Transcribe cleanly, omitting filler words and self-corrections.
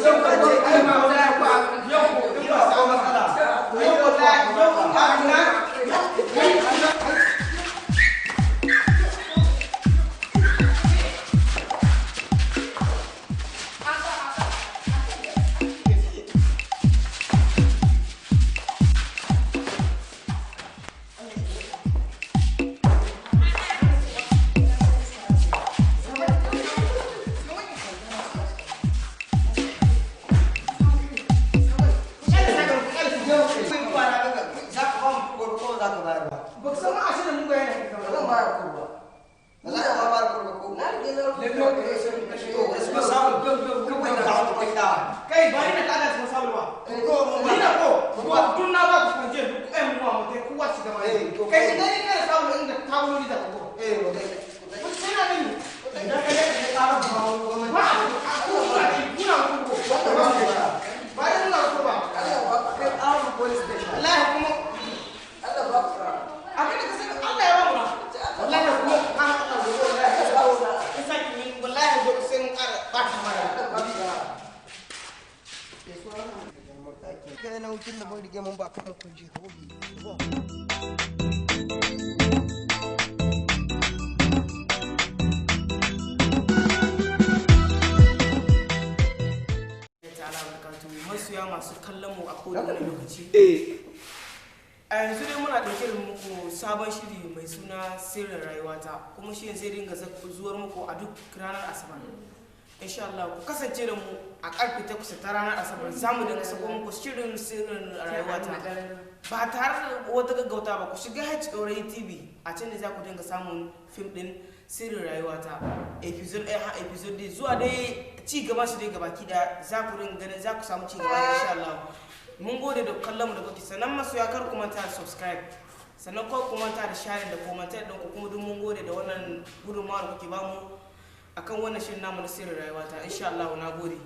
Yau ka ce ai ma wallahi ko yau ko in ba samu matsala. Yau wallahi yau in ba na kai bari na kada su samu ba ni na ko ko tun na ba ku kanje duk ai mu mu te kuwa ci gaba kai idan ni kana samu inda kawo ni da ko eh ko sai na ni idan ka ga ka tsara ba ba ku kuna ku ko bari na ko ba Kai tsara police station. Wallahi kuma Allah ba ku. Abin da ka sani Allah ya ba mu wallahi kuma ka Allah gobe wallahi ka saki min wallahi gobe sai mun ƙara ba ta mara. Kai na hutun da mun rige mun ba kan kunji ko bi. Masoya masu kallon mu a kowane lokaci. A yanzu dai muna ɗauke da muku sabon shiri mai suna Sirrin Rayuwata, kuma shirin zai dinga zuwar muku a duk ranar Asabar. Insha Allah ku kasance da mu a karfe 8 ta ranar Asabar, za mu dinga sako muku shirin Sirrin Rayuwata. Ba tare da wata gaggauta ba, ku shiga H Ɗorayi TV, a can ne za ku dinga samun fim ɗin Sirrin Rayuwata. Episode ɗaya har episode dai zuwa dai ci gaban shi dai gabaki ɗaya za ku dinga ganin za ku samu ci gaba insha Allah. Mun gode da kallon mu da kuke, sannan masoya kar ku manta da subscribe, sannan kar ku manta da sharing da comment ɗin ku, kuma duk mun gode da wannan gudunmawa da kuke bamu akan wannan shirin namu na Sirrin Rayuwata insha Allah. Na gode.